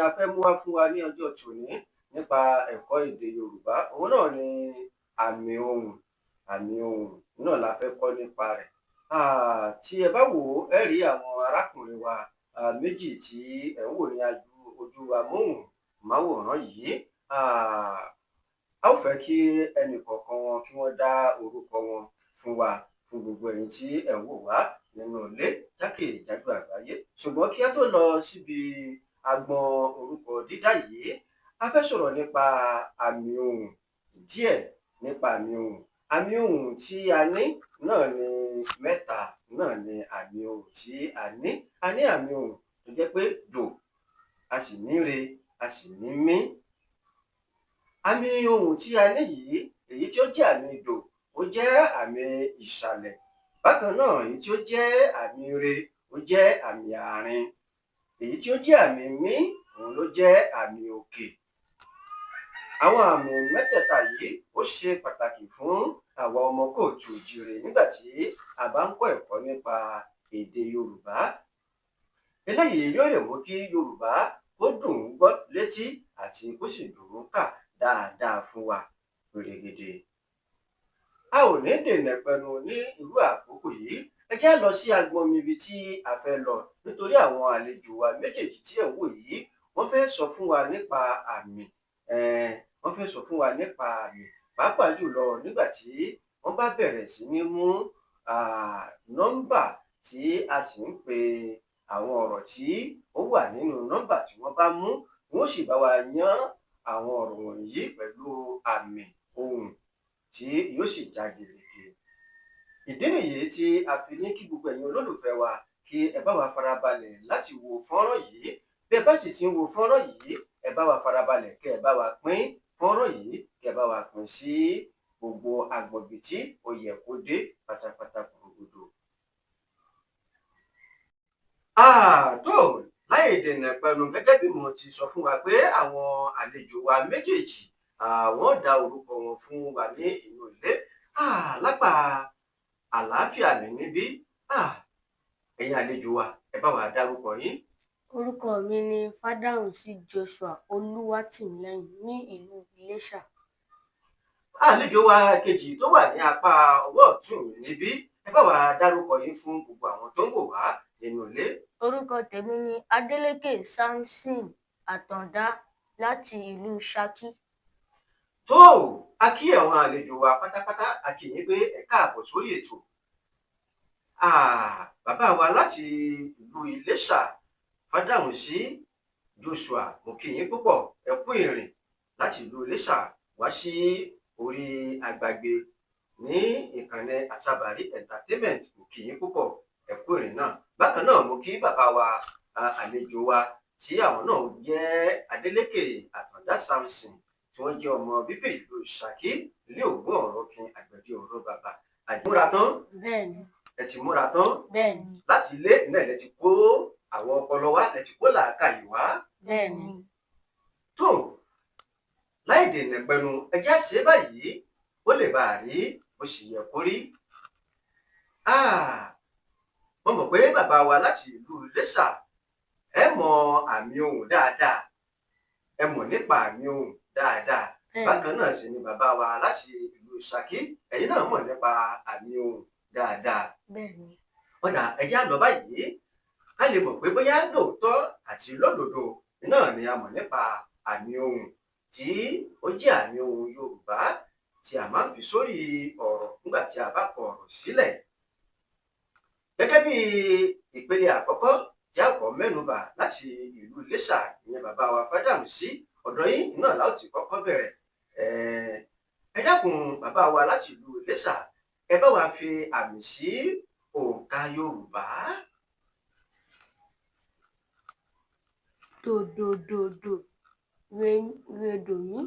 A fẹ́ mú wá fún wa ní ọjọ́ tòní nípa ẹ̀kọ́ èdè Yorùbá, òun náà ni àmì ohùn. Àmì ohùn náà la fẹ́ kọ́ nípa rẹ̀. Tí ẹ bá wò ó, ẹ rí àwọn arákùnrin wa méjì tí ẹ̀ ń wò ní ojú amóhùnmáwòrán yìí. A ó fẹ́ kí ẹnì kọ̀ọ̀kan wọn kí wọ́n dá orúkọ wọn fún wa, fún gbogbo ẹ̀yin tí ẹ̀ ń wò wá nínú ilé jákèjádò àgbáyé. Ṣùgbọ́n kí á tó lọ síbi agbọn orúkọ dídá yìí, a fẹ́ sọ̀rọ̀ nípa àmì ohùn díẹ̀, nípa àmì ohùn. Àmì ohùn tí a ní náà ni mẹ́ta náà ni àmì ohùn tí a ní. A ní àmì ohùn tó jẹ́ pé dò, a sì ní re, a sì ní mí. Àmì ohùn tí a ní yìí, èyí tí ó jẹ́ àmì dò, ó jẹ́ àmì ìsàlẹ̀. Bákan náà, èyí tí ó jẹ́ àmì re, ó jẹ́ àmì àárín. Èyí tí ó jẹ́ àmì mí, òun ló jẹ́ àmì òkè. Àwọn àmì mẹ́tẹ̀ẹ̀ta yìí ó ṣe pàtàkì fún àwa ọmọ káàárọ̀ oòjíire nígbà tí a bá ń kọ́ ẹ̀kọ́ nípa èdè Yorùbá. Eléyìí yóò lè mú kí Yorùbá kó dùn ún gbọ́ létí àti kó sì dùn ún kà dáadáa fún wa pèrègede. A ò ní dènà pẹnu ní irú àkókò yìí. Ẹ jẹ́ á lọ sí agbọnmi ibi tí a fẹ́ lọ, nítorí àwọn àlejò wa méjèèjì tí ẹ̀ ń wò yìí, wọ́n fẹ́ sọ fún wa nípa àmì, wọ́n fẹ́ sọ fún wa nípa àmì, pàápàá jùlọ nígbà tí wọ́n bá bẹ̀rẹ̀ sí ní mú nọ́mbà tí a sì ń pe àwọn ọ̀rọ̀ tí ó wà nínú nọ́mbà tí wọ́n bá mú, wọ́n ó sì bá wa yán àwọn ọ̀rọ̀ wọ̀nyí pẹ̀lú àmì ohùn tí yóò sì já gerege. Ìdí nìyí tí a fi ní kí gbogbo ẹ̀yin olólùfẹ́ wa kí ẹ bá wa farabalẹ̀ láti wo fọ́nrán yìí. Bí ẹ bá sì ti ń wo fọ́nrán yìí, ẹ bá wa farabalẹ̀ kí ẹ bá wa pín fọ́nrán yìí, kí ẹ bá wa pín sí gbogbo agbọ̀nbi tí ó yẹ kó dé pátápátá porogodo. Tó láì dènà pẹnu, gẹ́gẹ́ bí mo ti sọ fún wa pé àwọn àlejò wa méjèèjì, wọ́n dá orúkọ wọn fún wa ní inú ilé. Lápá àlàáfíà mi níbí, ẹ̀yin àlejò wa, ẹ bá wa dárúkọ yín. Orúkọ mi ni Fádàhùnsí Joshua Olúwatìmílẹ́yìn ní ìlú Iléṣà. Àlejò wa kejì tó wà ní apá ọwọ́ ọ̀tún mi níbí, ẹ bá wa dárúkọ yín fún gbogbo àwọn tó ń wò wá nínú ilé. Orúkọ tèmi ni Adélékè Samson Àtàndá láti ìlú Ṣakí. Tó, a kí àwọn àlejò wa pátápátá, a kí yín pé ẹ káàbọ̀ sórí ètò. Bàbá wa láti ìlú Iléṣà, Fádàhùnsí Joshua, mo kí yín púpọ̀, ẹ kú ìrìn láti ìlú Iléṣà wá sí orí àgbàgbé ní ìkànnì Àṣàbàrí Entertainment. Mo kí yín púpọ̀, ẹ kú ìrìn náà. Bákan náà, mo kí bàbá wa, àlejò wa tí àwọn náà jẹ́ Adélékè Àtàndá Samson, tí wọ́n jẹ́ ọmọ bíbí ìlú Ṣakí, ilé ògùn ọ̀rọ̀ kin àgbẹ̀dẹ ọ̀rọ̀ bàbá àdìmúra tán. Bẹ́ẹ̀ni. Ẹ ti múra tán? Bẹ́ẹ̀ni. Láti ilé náà lẹ ti kó àwọn ọpọlọ wá, lẹ ti kó làákàyè wá? Bẹ́ẹ̀ni. Tó, láì dènà pẹnu, ẹ jẹ́ á ṣe báyìí ó lè bá a rí bó ṣe yẹ kó rí. Mo mọ̀ pé bàbá wa láti ìlú Iléṣà, ẹ mọ àmì ohùn dáadáa, ẹ mọ̀ nípa àmì ohùn dáadáa. Bákan náà sì ni bàbá wa láti ìlú Ṣakí, ẹ̀yin náà mọ̀ nípa àmì ohùn dáadáa. Bẹ́ẹ̀ni. Ọ̀dà, ẹ jẹ́ á lọ báyìí ká lè mọ̀ pé bóyá lóòótọ́ àti lódodo náà ni a mọ̀ nípa àmì ohùn tí ó jẹ́ àmì ohùn Yorùbá tí a máa ń fi sórí ọ̀rọ̀ nígbà tí a bá kọ ọ̀rọ̀ sílẹ̀. Gẹ́gẹ́ bí ìpele àkọ́kọ́ tí a kọ́ mẹ́nubà láti ìlú Iléṣà, ìyẹn bàbá wa Fádàhùnsí, ọ̀dọ̀ yín náà la ó ti kọ́kọ́ bẹ̀rẹ̀. Ẹ dákun, bàbá wa láti ìlú Iléṣà, ẹ bá wa fi àmì sí òǹkà Yorùbá. Dòdòdòdò re redòmí.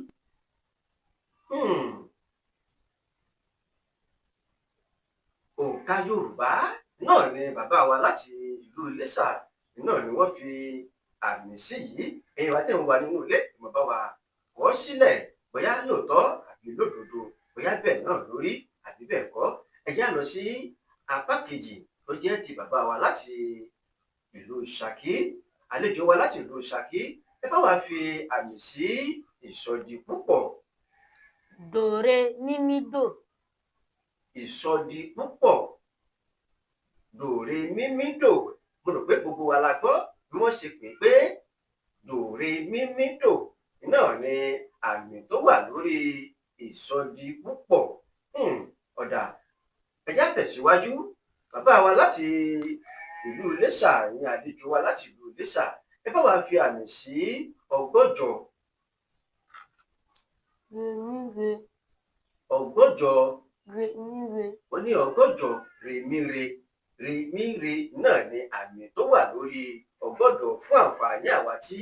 Òǹkà Yorùbá náà ni bàbá wa láti ìlú Iléṣà náà ni wọ́n fi àmì sí yìí. Ẹ̀yin wa tẹ̀ ń wà nínú ilé, ìmọ̀ bá wa kọ sílẹ̀ bóyá lóòótọ́ àbí lódodo, bóyá bẹ́ẹ̀ náà lórí àbí bẹ́ẹ̀ kọ́. Ẹ já lọ sí apá kejì tó jẹ́ ti bàbá wa láti ìlú Ṣakí, àlejò wa láti ìlú Ṣakí. Ẹ bá wa fi àmì sí ìsọdipúpọ̀. Dòremímídò. Ìsọdipúpọ̀, dòremímídò. Mo rò pé gbogbo wa la gbọ́ bí wọ́n ṣe pè é pé dòremímídò náà ni àmì tó wà lórí ìsọdipúpọ̀. Ọ̀dà, ẹ jẹ́ á tẹ̀síwájú. Bàbá wa láti ìlú Iléṣà, ìyẹn àlejò wa láti ìlú Iléṣà, ẹ bá wa fi àmì sí ọgọ́jọ. Remíre. Ọgọ́jọ. Remíre. Ó ní ọgọ́jọ, remíre. Remíre náà ni àmì tó wà lórí ọgọ́jọ. Fún àǹfààní àwa tí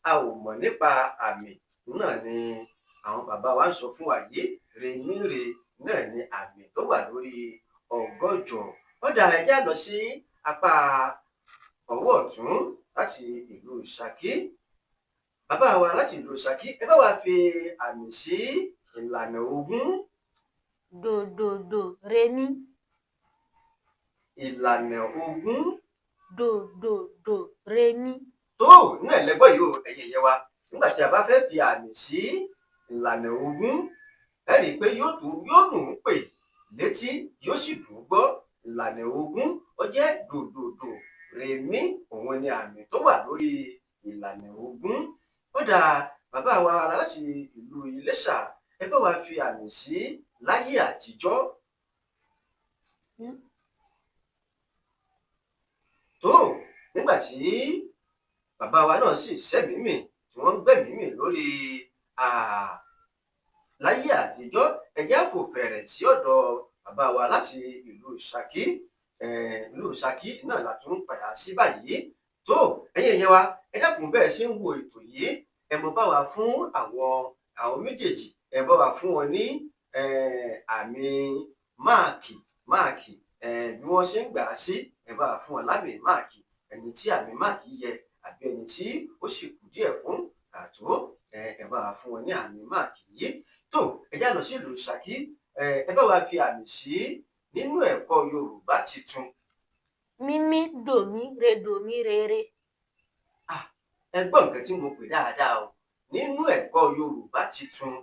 a ò mọ̀ nípa àmì náà ni àwọn bàbá wa ń sọ fún wa yìí. Remíre náà ni àmì tó wà lórí ọgọ́jọ. Ó dáa, ẹ jẹ́ á lọ sí apá ọwọ́ ọ̀tún láti ìlú Ṣakí. Bàbá wa láti ìlú Ṣakí, ẹ bá wa fi àmì sí ìlànà ogún. Dòdòdò remí. Ìlànà ogún. Dòdòdò remí. Tó náà lẹ́gbọ́n yìí o, ẹ̀yin ìyẹn wa. Nígbà tí a bá fẹ́ fi àmì sí ìlànà ogún, ẹ rí i pé yóò dùn ún pè létí, yóò sì dùn ún gbọ́. Ìlànà ogún ó jẹ́ dòdòdò rèmí, òun ni àmì tó wà lórí ìlànà ogún. Ó dáa, bàbá wa láti ìlú Iléṣà, ẹ bá wa fi àmì sí láyé àtijọ́. Tó nígbà tí bàbá wa náà sì sẹ́mìí mì tí wọ́n ń gbẹ̀mí mì lórí láyé àtijọ́, ẹ jẹ́ á fò fẹ̀rẹ̀ sí ọ̀dọ̀ bàbá wa láti ìlú Ṣakí. Ìlú Ṣakí náà la tún padà sí báyìí. Tó ẹ̀yin èèyàn wa, ẹ dákun, bẹ́ẹ̀ ṣe ń wo ètò yìí, ẹ mọ bá wa fún àwọn méjèèjì, ẹ bá wa fún wọn ní àmì máàkì bí wọ́n ṣe ń gbà á sí, ẹ bá wa fún wọn lámì máàkì, ẹni tí àmì máàkì yẹ àbí ẹni tí ó sì kù díẹ̀ fún kàtó, ẹ bá wa fún wọn ní àmì máàkì yìí. Tó ẹ já lọ sí ìlú Ṣakí, ẹ bá wa fi àmì sí nínú ẹ̀kọ́ Yorùbá titun. Mímí dòmí redòmí rere. Ẹ gbọ́ nǹkan tí mo pè dáadáa o. Nínú ẹ̀kọ́ Yorùbá titun.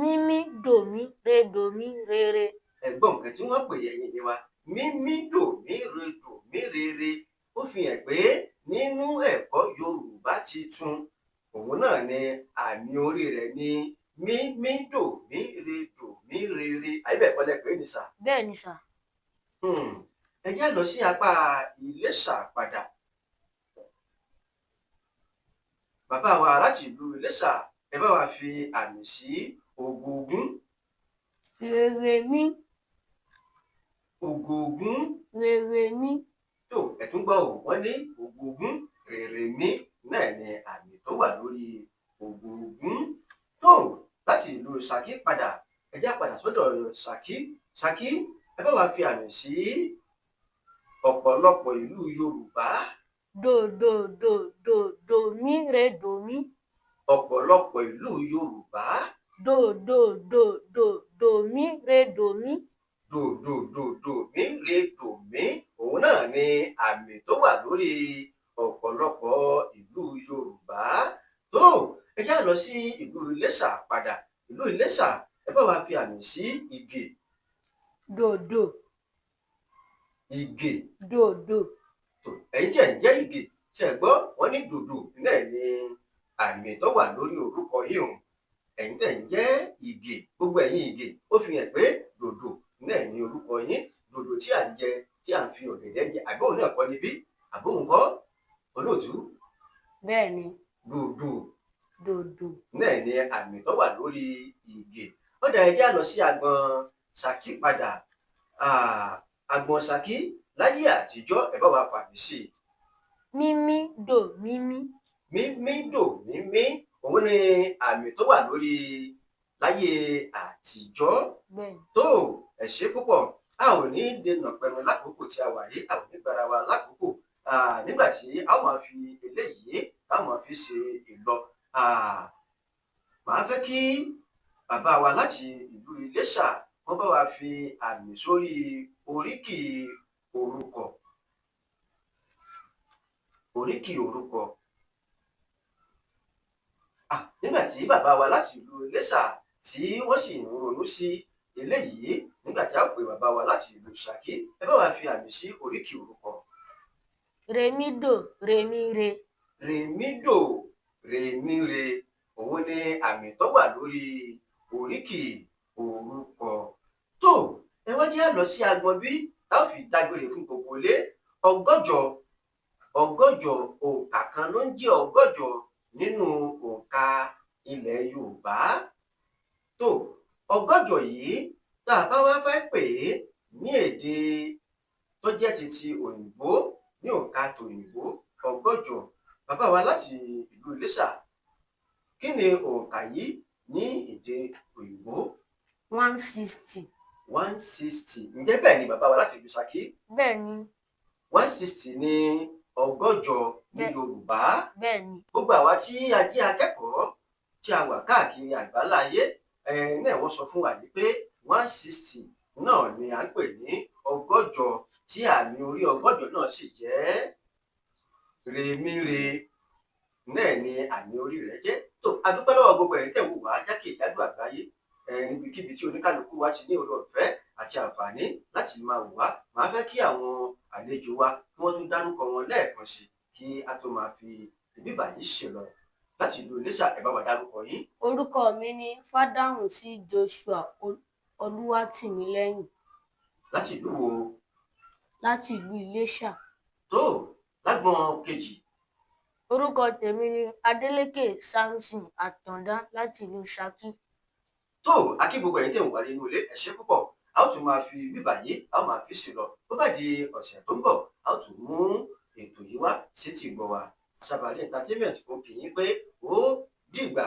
Mímí dòmí redòmí rere. Ẹ gbọ́ nǹkan tí wọ́n pè ẹ̀yin ni wa. Mímí dòmí redòmí rere. Ó fi hàn pé nínú ẹ̀kọ́ Yorùbá titun, òun náà ni àmì orí rẹ̀ ní mímí dòmí redòmí rere. Àyíbẹ̀ kọ́ lẹ pè é ní sà. Bẹ́ẹ̀ ni sà. Ẹ jẹ́ lọ sí apá Iléṣà padà. Bàbá wa láti ìlú Iléṣà, ẹ bá wa fi àmì sí ògògún. Rèrèmí. Ògògún. Rèrèmí. Tó ẹ tún gbọ́ ò, wọ́n ní ògògún rèrèmí náà ni àmì tó wà lórí ògògún. Tó láti ìlú Ṣakí padà, ẹ jẹ́ padà sọ́dọ̀ Ṣakí. Ṣakí, ẹ bá wa fi àmì sí ọ̀pọ̀lọpọ̀ ìlú Yorùbá. Dòdòdò dòmí redòmí. Ọ̀pọ̀lọpọ̀ ìlú Yorùbá. Dòdòdò dòmí redòmí. Dòdòdò dòmí redòmí, òun náà ni àmì tó wà lórí ọ̀pọ̀lọpọ̀ ìlú Yorùbá. Tó ẹ já lọ sí ìlú Iléṣà padà. Ìlú Iléṣà, ẹ bá wa fi àmì sí Ìgè. Dòdò. Ìgè. Dòdò. Ẹ̀yin tí ẹ̀ ń jẹ́ Ìgè, ṣe é gbọ́, wọ́n ní dòdò náà ni àmì tó wà lórí orúkọ yìí o. Ẹ̀yin tẹ̀ ń jẹ́ Ìgè, gbogbo ẹ̀yin Ìgè, ó fi hàn pé dòdò náà ni orúkọ yín. Dòdò tí à ń jẹ, tí à ń fi ọ̀gẹ̀dẹ̀ jẹ, àbí òun náà kọ́ ni bí? Àbí òun kọ́? Olóòtú. Bẹ́ẹ̀ ni. Dòdò. Dòdò. Náà ni àmì tó wà lórí Ìgè. Ó dà, ẹ jẹ́ lọ sí agbọn Ṣakí padà. Agbọn Ṣakí láyé àtijọ́, ẹ bá wa fàmì sí i. Mímí dò mímí. Mímí dò mímí, òun ni àmì tó wà lórí láyé àtijọ́. Bẹ́ẹ̀ni. Tó ẹ ṣé púpọ̀. A ò ní dènà pẹ̀lú lákòókò tí a wà yìí, a ò ní gbára wa lákòókò. Nígbà tí a máa fi eléyìí, a máa fi ṣe ìlọ. Màá fẹ́ kí bàbá wa láti ìlú Iléṣà wọ́n bá wa fi àmì sórí oríkì orúkọ. Oríkì orúkọ. Nígbà tí bàbá wa láti ìlú Iléṣà tí wọ́n sì ń ronú sí eléyìí, nígbà tí a pè bàbá wa láti ìlú Ṣakí, ẹ bá wa fi àmì sí oríkì orúkọ. Rèmídò rèmíre. Rèmídò rèmíre, òun ni àmì tó wà lórí oríkì orúkọ. Tó ẹ wá jẹ́ á lọ sí agbọn bí tá a fi dágbére fún gbogbo ilé. Ọgọ́jọ, ọgọ́jọ, òǹkà kan ló ń jẹ́ ọgọ́jọ nínú òǹkà ilẹ̀ Yorùbá. Tó ọgọ́jọ yìí tá a bá wá fẹ́ pè é ní èdè tó jẹ́ ti ti òyìnbó, ní òǹkà tòyìnbó, ọgọ́jọ, bàbá wa láti ìlú Iléṣà, kí ni òǹkà yìí ní èdè òyìnbó? 160. 160. Ǹjẹ́ bẹ́ẹ̀ ni bàbá wa láti ìlú Ṣakí? Bẹ́ẹ̀ ni. 160 ní ọgọ́jọ ní Yorùbá. Bẹ́ẹ̀ ni. Gbogbo àwa tí a jẹ́ akẹ́kọ̀ọ́ tí a wà káàkiri àgbáláyé náà wọ́n sọ fún wa yìí pé 160 náà ni à ń pè ní ọgọ́jọ, tí àmì orí ọgọ́jọ náà sì jẹ́ rèmíre náà ni àmì orí rẹ̀ jẹ́. Tó a dúpẹ́ lọ́wọ́ gbogbo ẹ̀yin tẹ̀ ń wò wá jákèjádò àgbáyé, níbikíbi tí oníkálukú wa ti ní oore ọ̀fẹ́ àti àǹfààní láti máa wò wá. Màá fẹ́ kí àwọn àlejò wa kí wọ́n tún dárúkọ wọn lẹ́ẹ̀kan sí kí a tó máa fi ìbíbà yìí ṣe lọ. Láti ìlú Iléṣà, ẹ bá wa dárúkọ yín. Orúkọ mi ni Fádàhùnsí Joshua Olúwatìmílẹ́yìn. Láti ìlú wo? Láti ìlú Iléṣà. Tó lágbọn kejì. Orúkọ tèmi ni Adélékè Samson Àtàndá láti ìlú Ṣakí. Tó a kí gbogbo ẹ̀yin tẹ̀ ń wá nínú ilé, ẹ ṣé púpọ̀. A ó tún máa fi bíbà yìí, a ó máa fi sí lọ. Bó bá di ọ̀sẹ̀ tó ń bọ̀, a ó tún mú ètò yìí wá sétí ìgbọ́ wa. Sábàrí Entertainment ó kì í pé ó dìgbà.